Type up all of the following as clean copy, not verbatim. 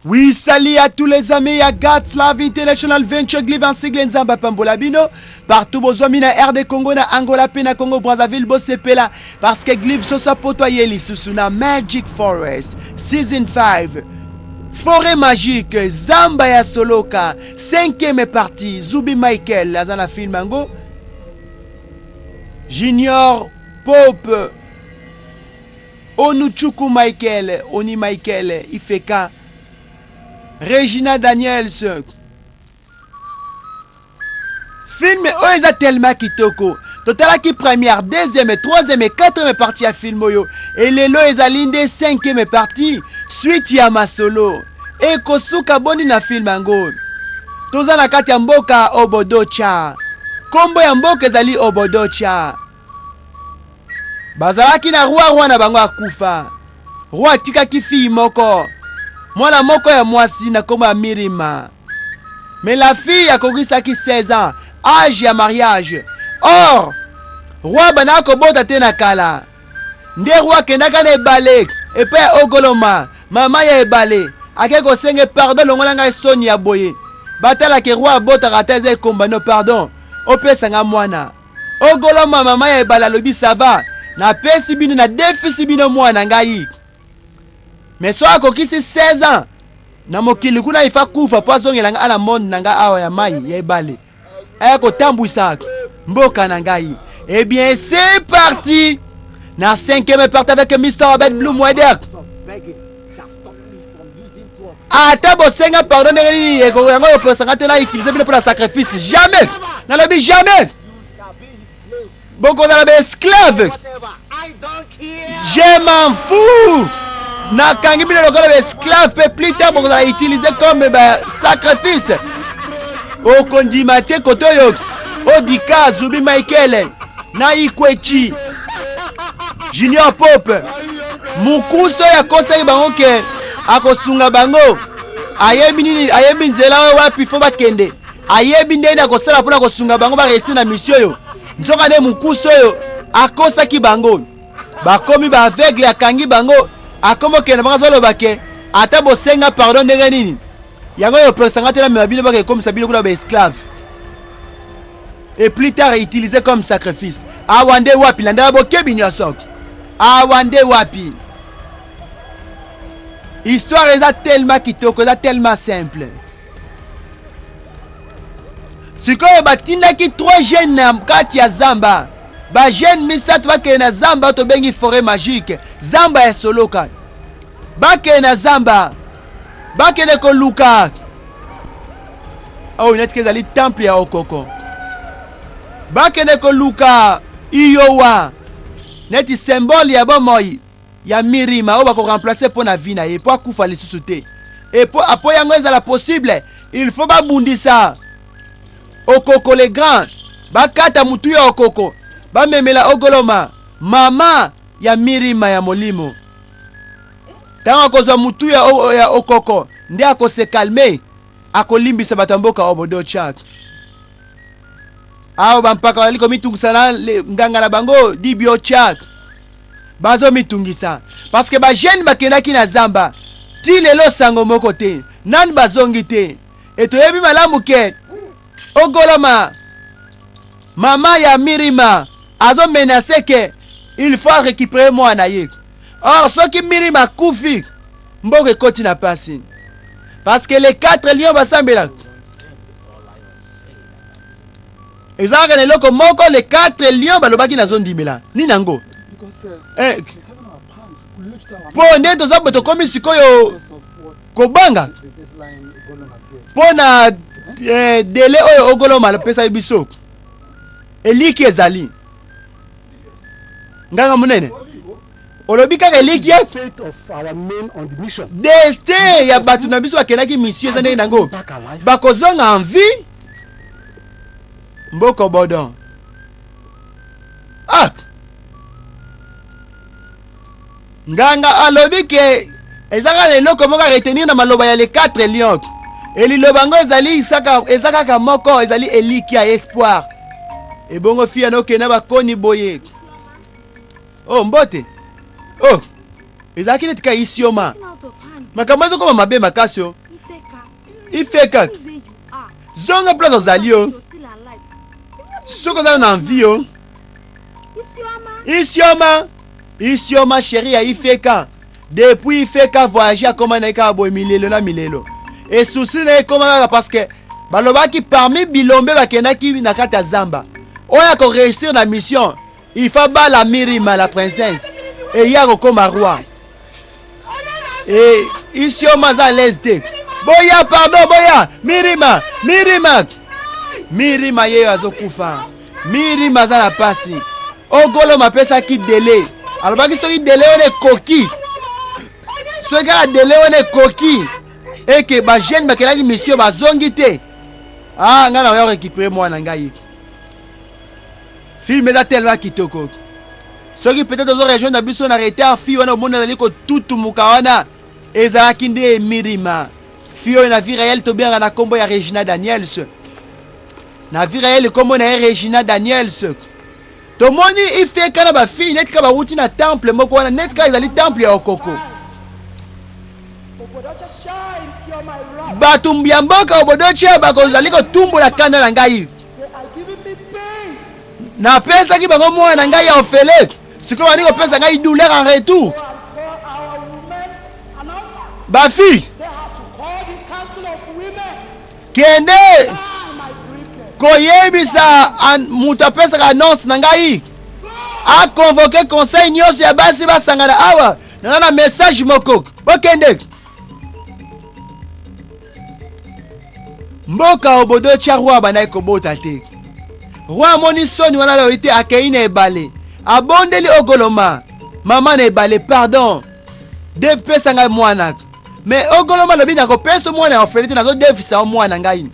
Oui, salut à tous les amis ya God's Love International Venture Glive en sigle Nzamba Pambola bino partout bozwami na RD Congo na Angola pe na Congo Brazzaville bosepela parce que Glive Sosa poto aye lisusu na Magic Forest Season 5 Forêt magique Zamba ya Soloka cinquième partie Zubi Michael aza na film yango Junior Pope Onuchukwu Michael, Oni Michael, Ifeka, Regina Daniels. Film oyo eza tellement kitoko. Totalaki première, deuxième, troisième et quatrième partie ya film oyo. Et lelo ezali nde cinquième partie, suite ya masolo. Ekosuka boni na film yango? Toza na kati ya mboka Obodocha. Kombo ya mboka ezali Obodocha. Bazalaki na roi, roi na bango akufa. Roi atikaki fille moko, mwana moko ya mwasi na kombo ya Mirima. Mais la fille akokisaki 16 ans, age ya mariage. Or, roi abandaka kobota te na kala. Nde roi akendaka na ebale epai ya Ogoloma, mama ya ebale, ake kosenge pardon, longola ngai soni ya boye. Batala ke roi abotaka ata eza ekomba no pardon, opesa nga mwana. Ogoloma mama ya ebale alobi sava napesi bino na defisi bino mwana ngai me so akokisi 16 ans na mokili kuna ifa kufa mpo azongela ngai na monde na ngai awa ya mai ya ebale aya kotambwisa mboka na ngai. Eh bien, c'est parti na cinquième partie avec Mr. Robert Bloom Weder. Ata bosenga pardon ndenge nini, yango opesanga te na utiliser bino mpona sacrifice. Jamais, nalobi jamais, bokozala baesclave. Je m'en fous, nakangi bino lokola baesclave mpe plus tard bokozala utiliser comme basacrifice. Okondima te kote oyo Odika Zubi Michael na Ikwechi Junior Pope mokusa oyo akosaki bango ke akosunga bango, ayebi nini, ayebi nzela oyo wapi fo bakende, ayebi ndenge akosala mpona kosunga bango baréussir na mission oyo. Nzoka nde mokusa oyo akosaki bango, bakomi baaveugle, akangi bango, akomi okende bango, azoloba ke ata bosenga pardon ndenge nini, yango oyo opesanga te namema bino bakekomisa bino kuna baesclave et plus tard utilisé comme sacrifice. Awa nde wapi? Landaka bokebi nyonso. Awa nde wapi? Histoire eza tellement kitoko, eza tellement simple. Sikoyo batindaki trois jeunes na kati ya zamba, bajeune misato bakende na zamba oyo tobengi forêt magique, zamba ya Soloka. Bakende na zamba, bakende koluka oyo neti ezali temple ya Okoko, bakende koluka Iyowa neti symbole ya bomoi ya Mirima oyo bakoremplace mpo na vie na ye mpo akufa lisusu te. E po apo yango ezala possible, il faut babundisa Okoko le grand, bakata mutu ya Okoko, bamemela Ogoloma, mama ya Mirima ya molimo. Ntango akozwa mutu ya Okoko nde akose calmer, akolimbisa bato ya mboka Obodochak. Awa bampaka bazali komitungisa na nganga na bango Dibiochak, bazomitungisa parce que bajeune bakendaki na zamba ti lelo sango moko te, nani bazongi te. E toyebi malamu ke Ogoloma mama ya Mirima azomenace ke il faut récupérer mwana ye. Or soki Mirima akufi, mboka ekoti na pasi parce que les quatre lions basambelaka ezalaka na eloko moko. Les quatre lions balobaki, nazondimela nini yango mpo nde toza boye, tokomi sikoyo kobanga mpo na délai oyo Ogoloma apesaki biso. Eliki ezali nganga monene, olobi kaka eliki destin ya bato na biso bakendaki mission eza ndenge nango, bakozonga en vie mboka Bodon. Ah, nganga alobi ke eza kaka na eloko moko aretenir na maloba ya les quatre lions, e liloba yango ezali eza kaka moko, ezali elikia, espoir. Ebongo fia nokenda bakoni boye. Oh, mbote. Oh, ezalaki neti ka isioma. Out of hand. Makambo ezokoma mabe makasi o. Ifeka. Zonga place ozali yo. Soki oza na envie yo. Isioma. Isioma chérie ya Ifeka. Depuis Ifeka voyage akoma na ye kaka boye milelo na milelo. Et souci na ye ekoma kaka parce que balobaki parmi bilombe bakendaki na kati ya zamba. Oyo ako réussir na mission, il faut bala Mirima la princesse. Et ye akokoma roi. Et Isioma aza à l'aise te. Boya pardon boya Mirima Mirima Mirima ye azokufa. Mirima aza na pasi. Ogoloma apesaki dele. Alobaki soki dele wana ekoki. Soki kaka dele wana ekoki eke ba jeune bakelaki mission bazongi te. Ah ngai nakoya récupérer mwana ngai. Film eza tellement kitoko. Soki peut-être ozo rejoindre biso na retard, fille wana omoni azali kotutumuka wana ezalaki nde Mirima. Fille oyo na vie réelle tobengaka na kombo ya Regina Daniels. Na vie réelle kombo na ye Regina Daniels. Tomoni ifeka na ba fille neti ka bawuti na temple moko wana neti ka ezali temple ya okoko. Bato ya mboka obodoche bakozali kotumbola kanda na ngai. Napesaki bango mwana na ngai ya ofele, sikoyo bandi kopesa ngai douleur en retour. Ba fille kende koyebisa moto apesaka annonce na ngai aconvoke conseil nyonso ya basi basangana awa naza na message moko bokende mboka obodo tya roi abandaki kobota te roi amoni soni wana alobi te akei na ebale abondeli ogoloma mama na ebale pardon de pesa ngai mwana me ogoloma alobi nakopesa mwana ya ofele te nazodefisa yo mwana ngai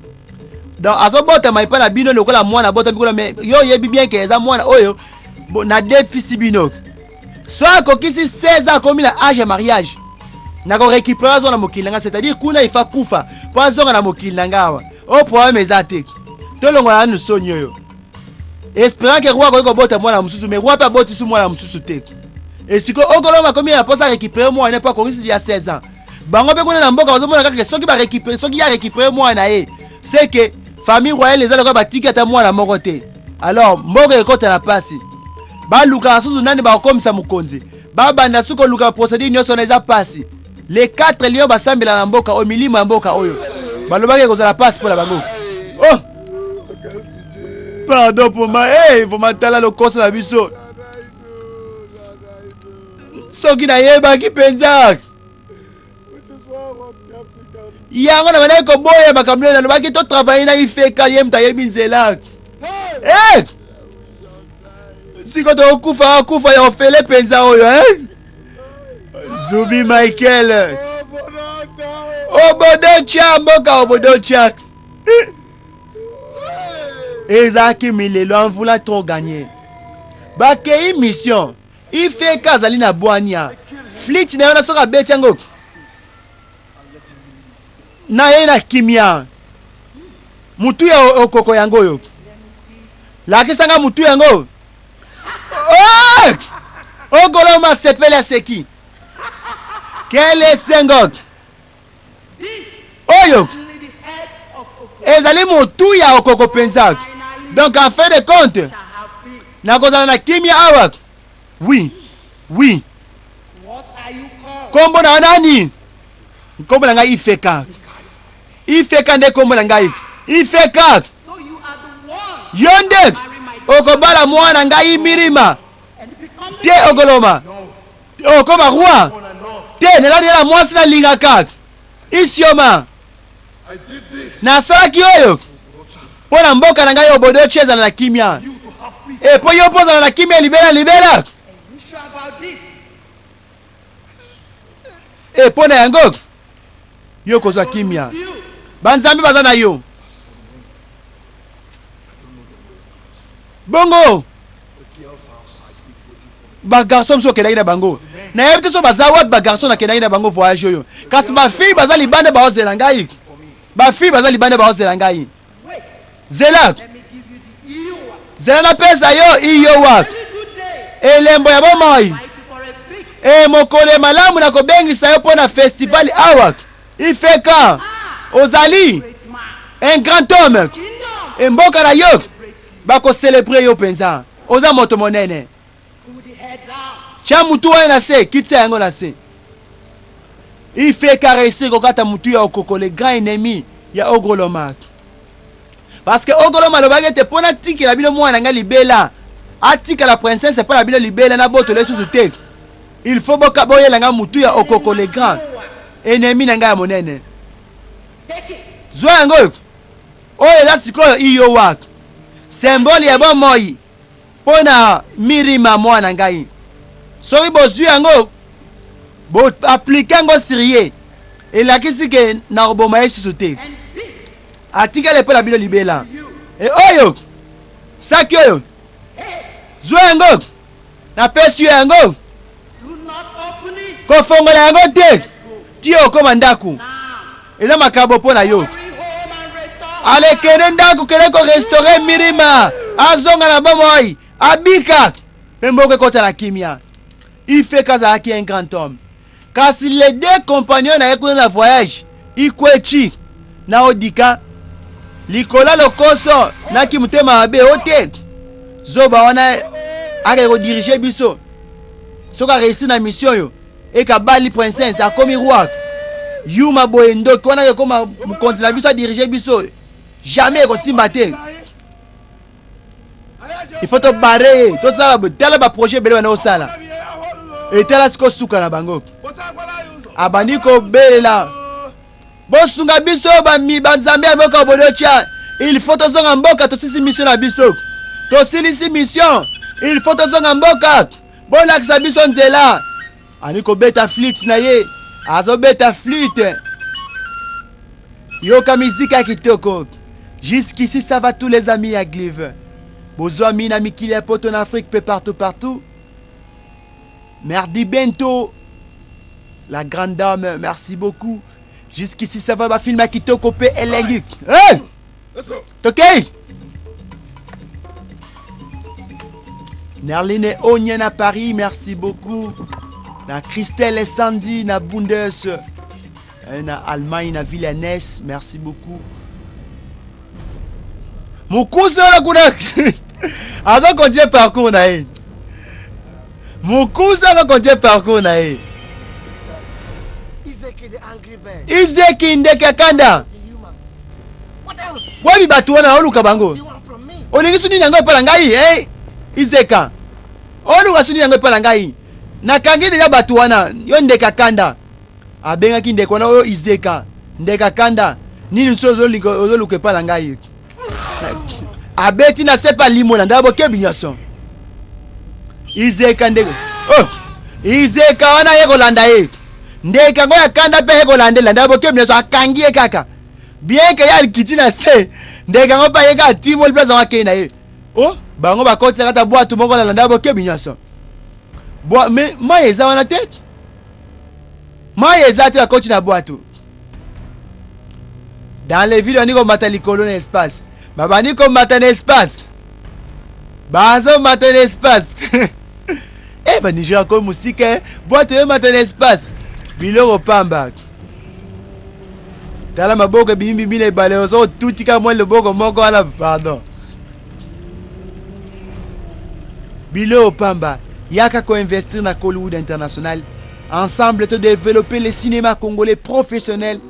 donc azobotama epai na bino lokola mwana abotami kuna me yo oyebi bien ke eza mwana oyo nadefisi bino so akokisi 16 ans akomi na age ya mariage nakorécupere azonga na mokili na ngai c'est-à-dire kuna ifa kufa mpo azonga na mokili na ngai awa oyo problème eza te tolongola nanu soni oyo espérant ke roi akoki kobota mwana mosusu mais roi mpe abotisi mwana mosusu te esiko okoloma akomi na mposa récupere mwana mpo akokisi ya 16 ans bango mpe kuna na mboka bazomona kaka soki barécupere soki ya récupere mwana na ye c'est que famille royale eza lokola batiki ata mwana moko te alors mboka ekota na pasi balukaka susu nani bakokomisa mokonzi babanda suki koluka procédure nyonso wana eza pasi les quatre lions basambela na mboka oyo milimo ya mboka oyo balobaki ekozala pasi mpo na bango oh pardon poma hey, vraiment tala lokoso na biso soki nayebaki mpenza yango na bandaki koboya makambo oyo nalobaki to travaille na ifeka ye moto ayebi nzela eh! siko tokokufa akufa ya ofele mpenza oyo eh? Zubi Michael obodocha mboka obodocha ezalaki milelo en voulant trop gagner bakei mission Ifeka azali na bwania. Flite na ye wana soki abeti yango na ye na kimia. Mutu ya okoko yango oyo. Lakisa nga mutu yango. Oh! Ogolo masepele aseki. Quel esengo! Oyo ezali motu ya okoko mpenza. Donc en fin de compte, nakozala na kimia awa. Oui, oui. Kombo na nani? Kombo na ngai Ifeka. Ifeka nde kombo na ngai. Ifeka. Yo nde okobala mwana ngai Mirima. Te okoloma. Okoma roi. Te nalali na mwasi nalingaka. Isioma. Nasalaki oyo mpo na mboka na ngai obodochi ezala na kimia. E mpo yo mpo ozala na kimia libela libela. E mpo na yango yo kozwa kimia. Banzambe baza na yo. Bongo ba garçon mosusu okendaki na bango nayebi te so baza wapi ba garçon nakendaki na bango voyage oyo kasi ba fille baza libanda baozela ngai ba fille baza libanda baozela ngai zela zela napesa yo iyowa elembo ya bomoi. E mokolo ya malamu nakobengisa yo mpo na festival awa. Ifeka, ozali un grand homme. E mboka na yo bakocelebre yo mpenza, oza moto monene. Tya mutu wana na se, kitisa yango na se. Ifeka réussir kokata mutu ya Okoko, le grand ennemi ya Ogoloma. Parce que Ogoloma alobaki ete mpo natikela bino mwana na ngai libela, atikala princesse mpo na bino libela, nabotola ye susu te. Il faut boka boyela ngai mutu ya Okoko, le grand ennemi na ngai ya monene. Zwa yango oyo eza sikoyo Iowa, symbole ya bomoi mpo na Mirima mwana ngai. Soki bozwi yango bo aplike yango sur ye, elakisi ke nakoboma ye susu te, atikali epai na bino libela. E oyo saki oyo, zwa yango, napesi yo yango, kofongola yango te ti okoma ndako, eza makabo mpo na yo. Ale kende ndako, kende korestaure Mirima, azonga na bomoi, abika mpe mboka ekota na kimia. Ifeka azalaki un grand homme, kasi les deux compagnons na ye kuna na voyage, Ikwechi na Odika, likola lokoso na kimotema mabe o te, zoba wana akende kodirige biso. Soki areussi na mission oyo, ekabali princesse, akomi roi, yuma boye, ndoki wana akekoma mokonzi na biso, adirige biso, jamais ekosimba te. Il faut tobare ye, tosala boye. Tala baprojet ebele bana osala, etala siko suka na bango. Abandi kobelela, bosunga biso bami banzambe ya mboka Obodotya, il faut tozonga mboka, tosilisi mission na biso, tosilisi mission, il faut tozonga mboka, bolakisa biso nzela. Ani kobeta flûte na ye, azobeta flûte, yoka mizika ya kitoko. Jusqu'ici ça va, tous les amis ya Glive, bozwami na mikili ya poto, na Afrique mpe partout partout. Merdi Bento, la grande dame, merci beaucoup. Jusqu'ici ça va, bafilme ya kitoko mpe elengi. Hey! Tokei Nerline Onyen à Paris, merci beaucoup. Na Christelle et Sandy, na Bundes, na Allemagne, na ville ya Nes, merci beaucoup. Mokuse wana kuna aza continuer parcours na ye. Mokuse aza continuer parcours na ye. Izeki ndeke ya kanda. Wapi bato wana oluka bango? Olingi suni yango epai na ngai? Hey, Izeka, oluka suni yango epai na ngai? Nakangi deja bato wana. Yo ndeke akanda, abengaki ndeko wana oyo Izeka, ndeke akanda, nini nso ozoluka epai na ngai? Abeti na sepa limo na ndako bokebi nyonso. Izeka ndeko, oh, Izeka wana ye kolanda ye, ndeke yango ya kanda mpe ye kolandela ndako bokebi nyonso, akangi ye kaka bien ke ye alikiti na se, ndeke yango mpe ayeka atimoli place yango, akei na ye. O bango bakotisaka ata bwatu moko na landa bokebi nyonso. Me mai eza wana te, mai eza te, bakoti na bwatu dans les villes, bandi komata likolo na espace, babandi komata na espace, bazomata na espace. E banigeria koyi mosika, bwatu eyomata na espace, biloko pamba. Tala maboko ebimi na ebale, ozo kotutika mwa loboko moko wana, pardon, biloko pamba. Yaka koinvestir na Collywood International, ensemble to développer le cinéma congolais professionnel.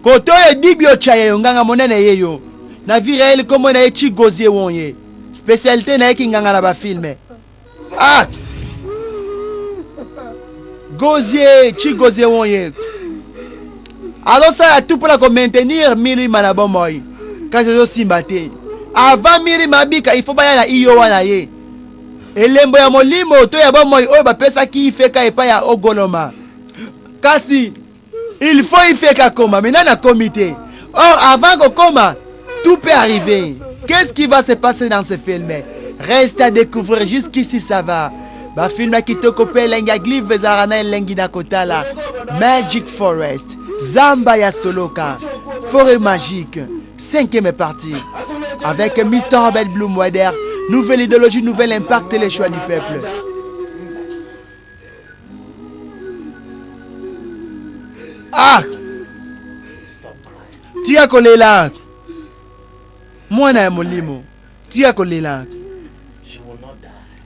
Koto oyo Dibi Otya ye yo nganga monene ye yo na vie réelle, kombo na ye Chigozie Won, ye spécialité na ye kinganga na bafilme. Ah, Gozie, Chigozie Won, ye azosala tout mpona komaintenir Mirima na bomoi, kasi ezosimba te. Avant Mirima abika, il faut baya na iyo wana ye elembo ya molimo to ya bomoi oyo bapesaki Ifeka epai ya Ogoloma, kasi il faut Ifeka koma mais nani akomi te. Or avant kokoma, tout peut arriver. Qu'est-ce qui va se passer dans ce film reste à découvrir. Jusqu'ici ça va, bafilme ya kitoko mpe elengi ya Glive ezalaka na elengi na kotala. Magic Forest, zamba ya soloka, forêt magique, cinquième partie avec Mr Robert Bloomweder. Nouvelle idéologie, nouvel impact et les choix du peuple. Ah, tika kolela mwana ya molimo, tika kolela,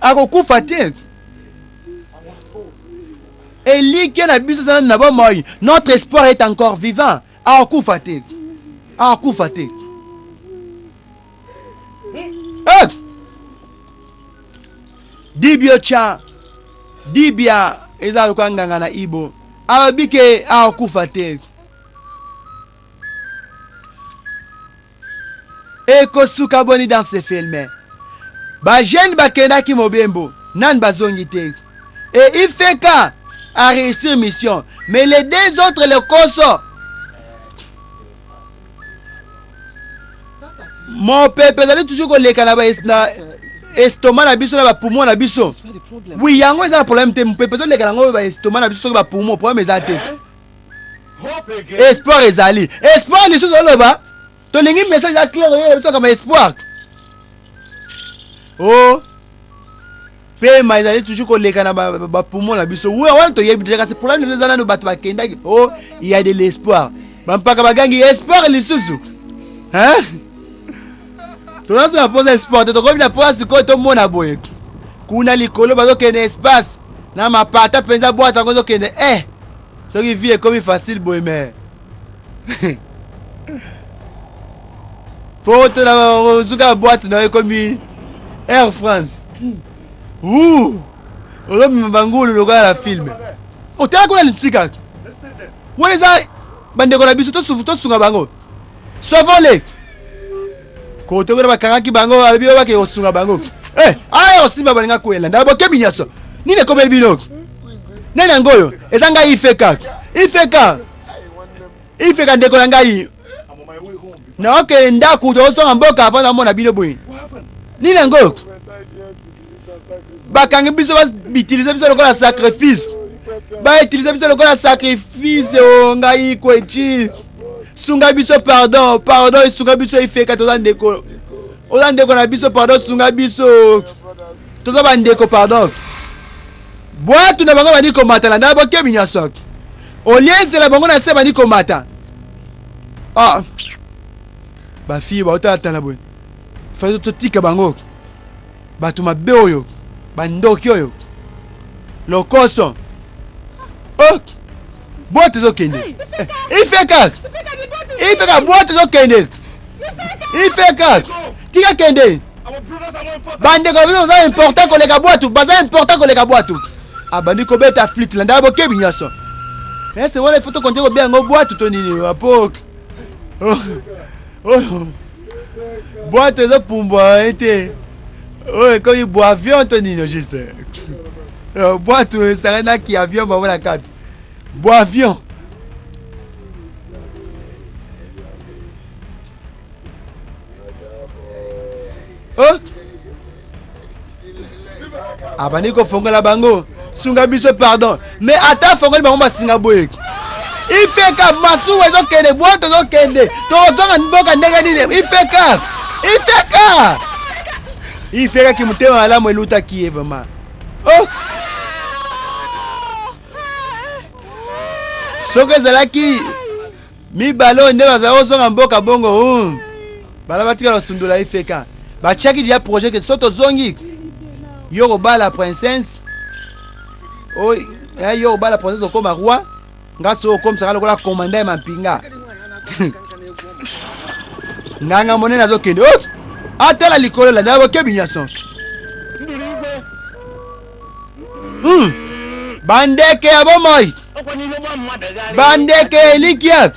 akokufa te. Elikya na biso eza na bomoi, notre espoir est encore vivant. Akokufa te, akokufa te. Eh! Dibiocha dibia eza lokola nganga na ibo, alobi ke akokufa te. Ekosuka boni dans ce film? Ba jeune bakendaki mobembo, nani bazongi te. Et Ifeka a réussir mission, mais les deux autres, le koso mopepe ezali toujours koleka na estomac na biso, na bapoumon na biso. Oui, yango eza na problème te. Mopepe ezoleka nango baestomac na biso, soki bapoumon, problème eza te. Espoir ezali, espoir lisusu. Oloba tolingi message ya clair, oyela biso kama espoir. O pema ezali toujours koleka na bapoumon na biso, we wana toyebi te. Kasi problème eza nano bato bakendaki. O il y a de l'espoir, bampaka bagangi espoir lisusu, hein? Toza so na mposa espoir te, tokomi na mposa sikoyo tomona boye kuna likolo bazokende espace na mapata mpenza, bwata yango ezokende. Eh, soki vie ekomi facile boye, mais po tona suka boîte na yo ekomi Air France, ozomema bangulu lokola na film. Otala kuna litika wana, eza bandeko na biso, tosunga bango, sauvons-les. Kote kuna bakangaki bango, alobi oyo bakeke kosunga bango. Eh, aya kosimba balinga koyela bokebi nyonso. Nini ekomeli bino? Nani yango oyo? Eza ngai Ifeka, Ifeka, Ifeka, ndeko na ngai. Naokende ndako, tozosonga mboka avant namona bino boye. Nini yango? Bakangi biso, bautiliser biso lokola sacrifice, bautiliser biso lokola sacrifice. O ngai kweci, sunga biso, pardon, pardon, esunga biso. Ifeka, toza ndeko, oza ndeko na biso, pardon, sunga biso, toza bandeko, pardon. Bwatu na bango bandi komata na ndala, bokebi nyonso oliezela bango na se, bandi komata. Ah, bafille baotalatala boye, fa totika bango, bato mabe oyo, bandoki oyo, lokoso. Oh, bwatu ezokende. Ifeka, Ifeka, bwatu ezokende. Ifeka, tika kende. Bandeko na biso baza important koleka bwatu, baza important koleka bwatu. Abandi kobeta flûte, landa bokebi nyonso. Ese wana ifo tokonte kobenga yango bwatu to nini? Apo oyo bwatu ezopumbwa ete oyo ekomi bo avion to nini? Juste bwatu esanganaki avion bango na kati, bo avion. Oh! Abandi kofongola bango, sunga biso, pardon. Mais ata afongoli bango basinga boye, Ifeka, masuwa ezokende, bwato ezokende, tokozonga mboka ndenge nini? Ifeka, Ifeka, Ifekaki motema malamu elutaki ye vraiment. Oh, soki ezalaki mibale oyo nde bazala kozonga mboka bongo, bala batikala kosundola Ifeka. Batiaki déjà projet ke so tozongi, yo kobala princesse oyo, yo kobala princesse, okoma roi, nga so okomisaka lokola commandant ya mampinga. Nganga monene azokende. Oh! Atala likolo, landa bokebi nyonso. Bandeke ya bomoi, bandeke elikia.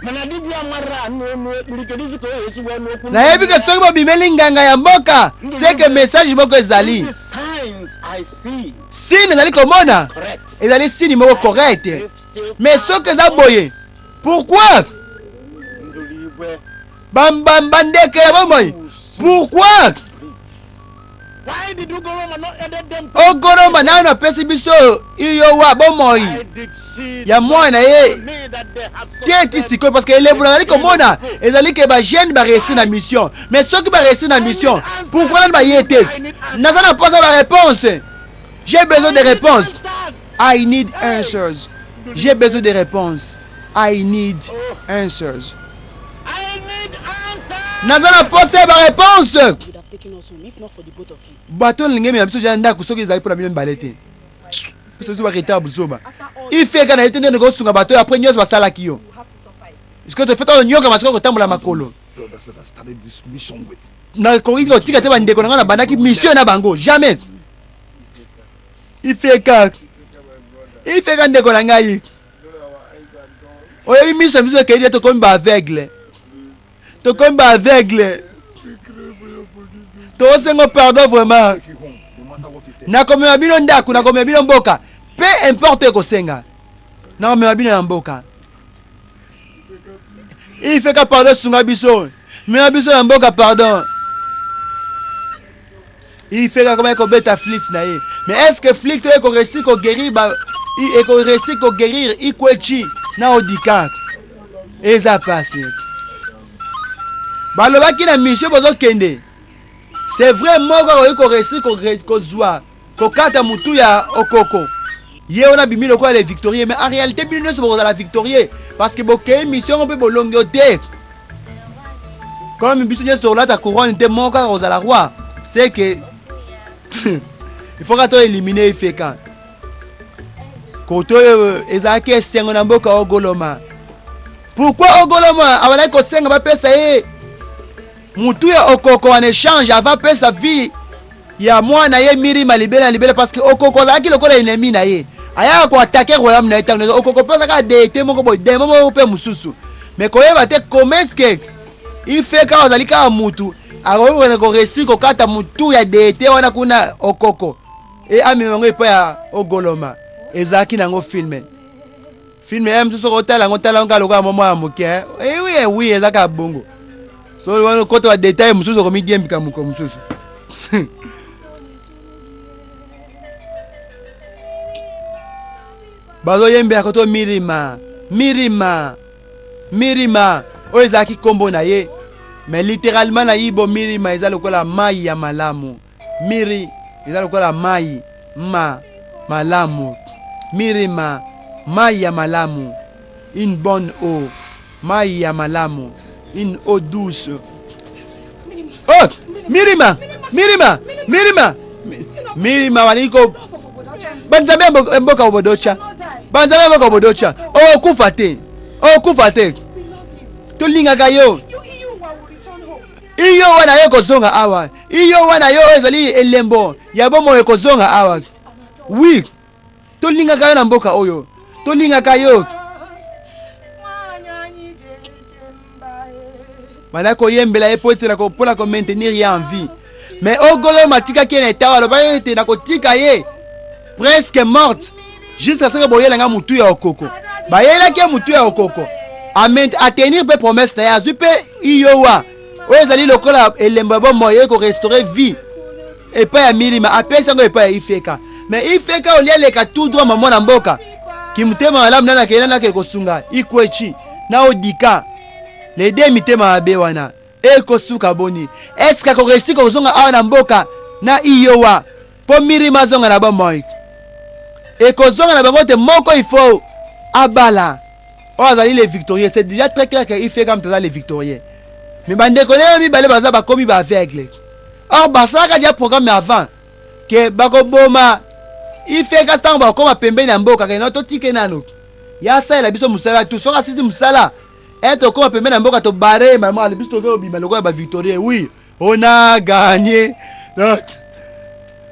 Mana dibịa mara n'olu ekpiri, kedụzi ka o esi gwa n'okwu? Nayebi ke soki bobimeli nganga ya mboka, seke message moko ezali. The signs I see Signe ezali komona correct. Ezali signe moko correct, mais soki eza boye, pourquoi? Nduligwe. Bandeke ya bomoi, pourquoi? Why did Ugoroma not added them? Ogoroma nano apesi biso iyowa bomoi I did see ya mwana na ye me that they have te ti sikoyo, parce que elembo nazali komona ezali ke bajeune baréussir na mission. Mais soki baréussir na mission, pourquoi nani baye te? Naza na mposa baréponse, j'ai besoin de réponses, I need answers. J'ai besoin de réponses. I need answers. I need answers. Naza na posa ya baréponse. Bato nalingi emema biso ja ndako soki ezali mpo na bino mibale te. Biso biso baretard buzoba. Ifeka na ye te nde kosunga bato oyo après nyonso basalaki yo. Sikoyo tofeta oyo nyokama sikoyo kotambola makolo. Nakoki kotika te bandeko na ngai nabandaki mission na bango jamais. Ifeka. Ifeka ndeko na ngai. Oyebi miso na biso ekei te tokomi ba aveugle. Tokomi ba aveugle. Tosengo pardon vraiment. Nakomema bino ndako, nakomema bino mboka. Peu importe ekosenga. Nakomema bino na mboka. Ifeka pardon sunga biso. Mema biso na mboka pardon. Ifeka koma kobeta flûte na ye. Mais est-ce que flûte oyo ekoréussir koguérir ba ekoréussir koguérir Ikwechi na Odika? Eza pasi. Balobaki na mission bozokende. C'est vrai moko akoki koréussir kozwa kokata mutu ya okoko. Ye wana bimi lokola les victorieux mais en réalité bino nyonso bokozala victorieux parce que bokei mission mpe bolongi yo te. Comme biso nyonso tokolata couronne te moko kaka kozala roi c'est que il faut kaka to éliminer Ifeka. Koto oyo ezalaki esengo na mboka Ogoloma. Pourquoi Ogoloma abandaki kosenga bapesa ye mutu ya okoko en échange avant apesa vie ya mwana ye Mirima libela na libela parce que okoko azalaki lokola ennemi na ye ayaka koatake royaume na ye ntango nyonso. Okoko mpe azalaka deite moko boye demo moko mpe mosusu mais koyeba te comment est-ce que Ifeka azali kaka mutu akoki kokende koresir kokata mutu ya deite wana kuna okoko e amema yango epai ya Ogoloma. Ezalaki nango filme filme ya mosusu okotala yango tala yango kaka lokola mwa mwana moke eh oui eh oui eza kaka bongo so wana okota ba detail mosusu okomidiembika moko mosusu. Bazoyembela koto Mirima Mirima Mirima oyo ezalaki nkombo na ye mais littéralement na Igbo Mirima eza lokola mai ya malamu. Miri eza lokola mai ma malamu. Mirima mai ya malamu, une bonne eau, mai ya malamu, une eau douce. Oh, Mirima, Mirima, Mirima, Mirima balingi ko banzambe ya mboka obodocha, banzambe ya mboka obodocha, okokufa te, okokufa te, tolingaka yo. Iyo wana yo ekozonga awa. Iyo wana yo oyo ezali elembo ya bomoi ekozonga awa. Oui, tolingaka yo na mboka oyo, tolingaka yo. Banda koyembela ye mpo ete mpo na komaintenir ye en vie. Mais Ogoloma atikaki ye na etawa, alobaki ete nakotika ye presque morte jusqu'à ce que boyela nga mutu ya okoko. Bayelaki ye mutu ya okoko. Amen, atenir mpe promesse na ye, azwi mpe iyowa oyo ezali lokola elembo ya bomoi ye korestaure vie epai ya Mirima, apesi yango epai ya Ifeka. Mais Ifeka olie aleka tout droit mama na mboka kimutema malamu nani akei nani akei kosunga Ikwechi na Odika les deux mitema mabe wana ekosuka boni? Est-ce akoreussi kozonga awa na mboka na Iowa mpo Mirima azonga na bomoi? Ekozonga na bango te, moko il faut abala oyo azali le victorieux. C'est déjà très clair que Ifeka moto aza le victorieux, mais bandeko na ye mibale baza bakomi ba aveugle. Or basalaka déjà programme avant ke bakoboma Ifeka ntango bakokoma pembeni ya mboka ke no totike nano ye asalela biso mosala tu, soki asisi mosala e tokoma pembeni ya mboka tobare mama biso toke kobima lokola ba victorieux. Oui, on a gagné. Donc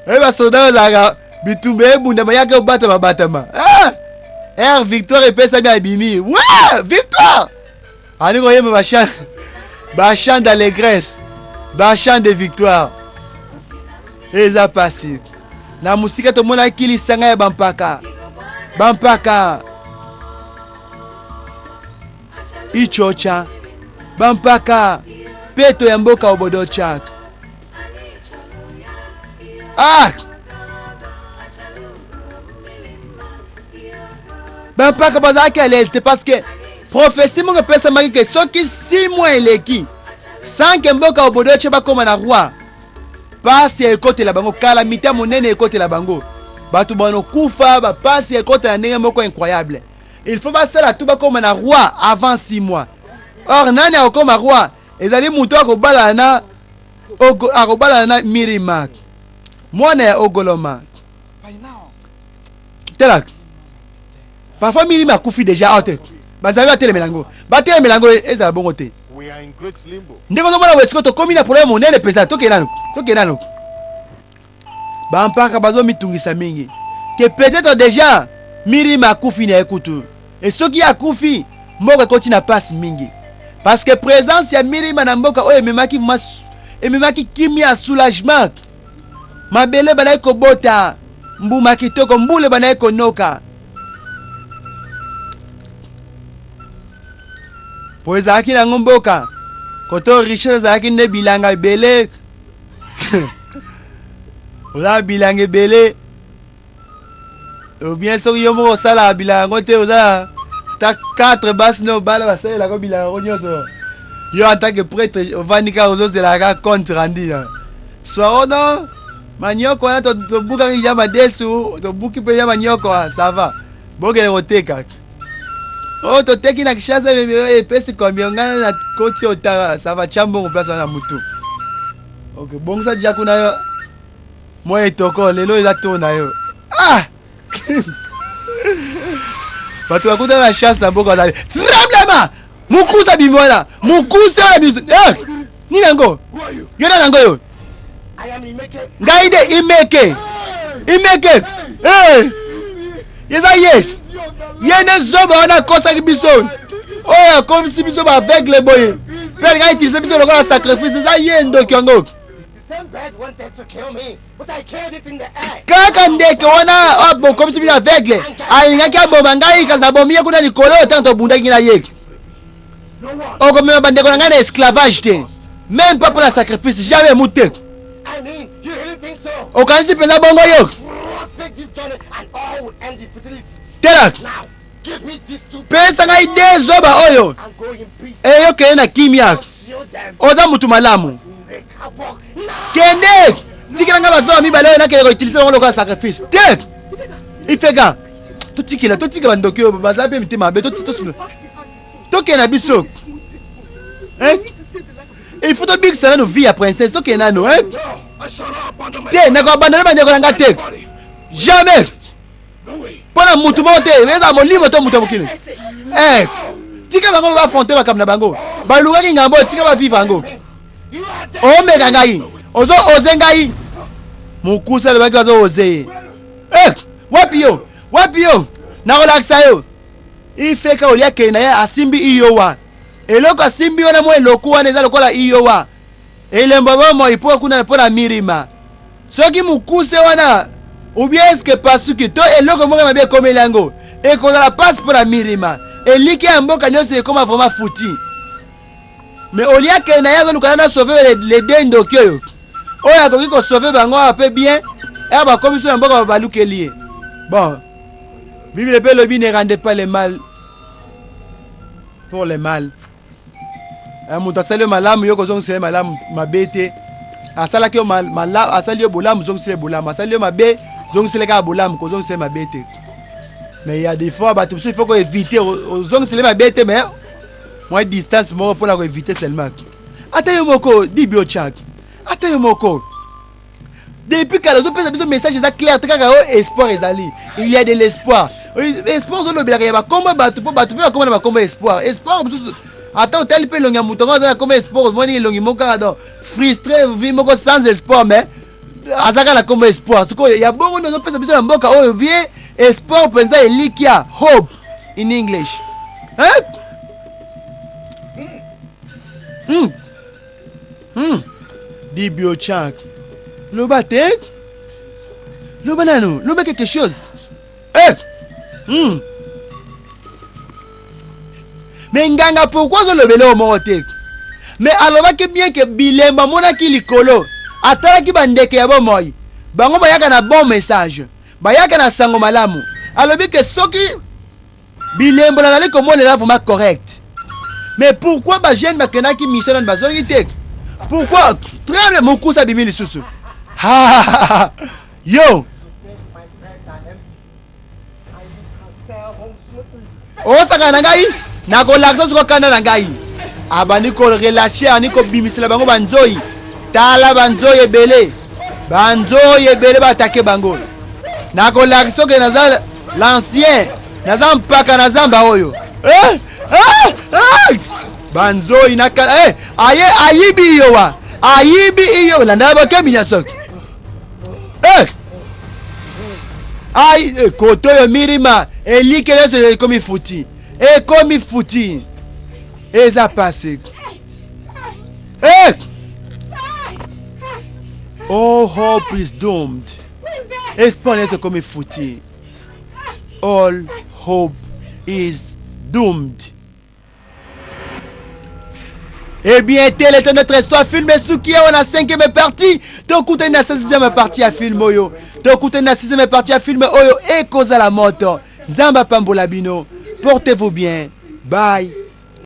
oye basoda ozalaka bitumba ebundama yaka obatama batama ah! Air victoire epesami abimi we victoire alingi koyemba bachant bachant d'allégresse, bachant de victoire. Eza pasi na mosika tomonaki lisanga ya bampaka bampaka ichocha bampaka peto ya mboka obodocha. Ah! Bampaka bazalaki à l'aise te parce que prophétie moko epesamaki ke soki 6 mois eleki sans ke mboka obodoche bakóma na roi, pasi ekotela bango, calamité monene ekotela bango, bato banokufa, bapasi ekotela ndenge moko incroyable. Il faut basala tout bakoma na roi avant 6 mois. Or nani akokoma roi? Ezali moto akobalana na akobalana na Mirima, mwana ya Ogoloma. Tala, parfois Mirima akufi deja awa te, banzambe batelemela yango, batelemela yango ezala bongo te. Ndenge ozomona boye sikoyo tokomi na problème monene mpenza. Tokende nanu, tokende nanu. Bampaka bazomitungisa mingi ke peut-être deja Mirima akufi na ye kutu. E soki akufi, mboka ekoti na pasi mingi, parce que présence ya Mirima na mboka oyo ememaki ememaki kimia, soulagement. Mabele bandaki kobota mbuma kitoko, mbula ebandaki konoka, po ezalaki nango mboka koto richesse ezalaki nde bilanga ebele. Oza bilanga ebele, ou bien soki yo moko osalaka bilanga yango te, oza ta 4 basi no bana basalelaka bilanga yango nyonso. Yo en tant que prêtre ovandi kaka, ozozelaka kaka compte rendu soir. No manioko wana tobukaki ya madesu, tobuki mpe ya manioko, ça va, bokende koteka. Oyo toteki na Kinshasa epesi combien? Ngai na koti otaka, ça va, tia mbongo place wana na mutu. Ok, bongisa dia kuna yo mwa etoko. Lelo eza tour na yo. Ah, bato bakutana na chance na mboka bazali tremblement. Mokusa bimi wana, mokusa wana biso. Eh, nini yango? Yo na yango yo? Ngai nde Imeke, Imeke. Eh, eza ye, ye nde zoba wana akosaki biso, oyo akomisi biso baaveugle boye mpe alinga utiliser biso lokola sacrifice. Eza ye ndoki yango. Kaka ndeke wana bokomisi biso aveugle alingaki aboma ngai, kasi nabomi ye kuna likolo ntango tobundaki na ye. Okomema bandeko na ngai na esclavage te, même pas mpona sacrifice, jamais mu te. Okanisi mpenza bongo yo? Tela, pesa ngai de zoba oyo eyokende na kimia. Oza mutu malamu, kende, tikela ngai bazoba mibale oyo, nakende koutiliser bango lokola sacrifice te. Ifeka, totikela, totika bandoki oyo baza mpe mitema mabe. Tokende na biso. Il faut tobikisa nano vie ya princesse. Tokende nano te, nakoabandonner bandeko na nga te, jamais, mpo na mutu moko te, eza molimo to mutu ya mokili. Tika bango baaffronter makambo na bango. Balukaki ngambo, tika bavivre yango. Omeka ngai, ozo oser ngai? Mokusa alobaki azo oser ye. Wapi yo, wapi yo? Nakolakisa yo. Ifeka olia kende na ye, asimbi iyowa. Eloko asimbi wana, mwa eloko wana eza lokola iyowa, elembo bomoi mpo kuna mpo na Mirima. Soki mokuse wana ou bien eske pasuki to eloko moko mabe ekomeli yango, ekozala mpasi mpo na Mirima. Eliki ya mboka nyonso ekoma vraiment foutu. Mais olia kende na ye, azoluka na sauver les deux ndoki oyo, oyo akoki kosauver bango awa mpe bien ere bakomi so na mboka balukeli ye. Bon, Bible mpe elobi: "Ne rendez pas le mal pour le mal." Moto asali yo malamu, yo kozongisela ye malamu mabe te. Asalaki yo malamu, asali yo bolamu, zongisela ye bolamu. Asali yo mabe, zongisela kaka bolamu, kozongisela ye mabe te. Mais il y a des fois bato mosusu il faut koéviter, ozongisela ye mabe te, mais mwa distance moko mpona koéviter seulement. Ata yo moko dibi otiaki, ata yo moko depuis kala ozopesa biso message eza clair te, kaka oyo espoir ezali, il y a de l'espoir. Espoir ozolobelaka ya bakombo bato, mpo bato mpe bakoma na bakombo espoir. Espoir mosusu, ata otali mpe elongi ya moto yango aza na kombo espoir, omoni elongi moko kaka donc frustré, vie moko sans espoir, mais aza kaka na kombo espoir. Sikoyo ya bongo nde ozopesa biso na mboka oyo bien espoir mpenza, elikia, hope in English, hein? Dibiochak, loba te, loba nano, loba quelque chose. Eh! Mais nganga, pourquoi ozolobela oyo moko te? Mais alobaki bien ke bilembo amonaki likolo, atalaki bandeke ya bomoi, bango bayaka na bon message, bayaka na sango malamu. Alobi ke soki bilembo nazali komona eza vraiment correct, mais pourquoi bajeune bakendaki mission nani bazongi te? Pourquoi? Très bien, mokusa abimi lisusu. Yo. My breads are empty. I can sell home smoothly. Osakana na ngai, nakolakisa soko kanda na ngai. Abandi korelache, abandi kobimisela bango banzoi. Tala banzoi ebele, banzoi ebele batake bango. Nakolakisa oke naza l'ancien, naza mpaka na zamba oyo. Eh, eh, eh! Banzoi na kala, eh, aye ayibi iyowa, ayibi iyo, landala bokebi nyasoki. Eh! Ai, eh, koto oyo mirima elike nyonso ekomi futi, ekomi futi, eza pasi. Eh! All hope is doomed. Espoir nyonso ekomi futi. All hope is doomed. Eh bien, tel était notre histoire. Film esuki awa na cinquième partie. Tokutani na sixième partie ya film oyo. Tokutani na sixième partie ya film oyo ekozala moto. Nzambe apambola bino. Portez-vous bien. Bye.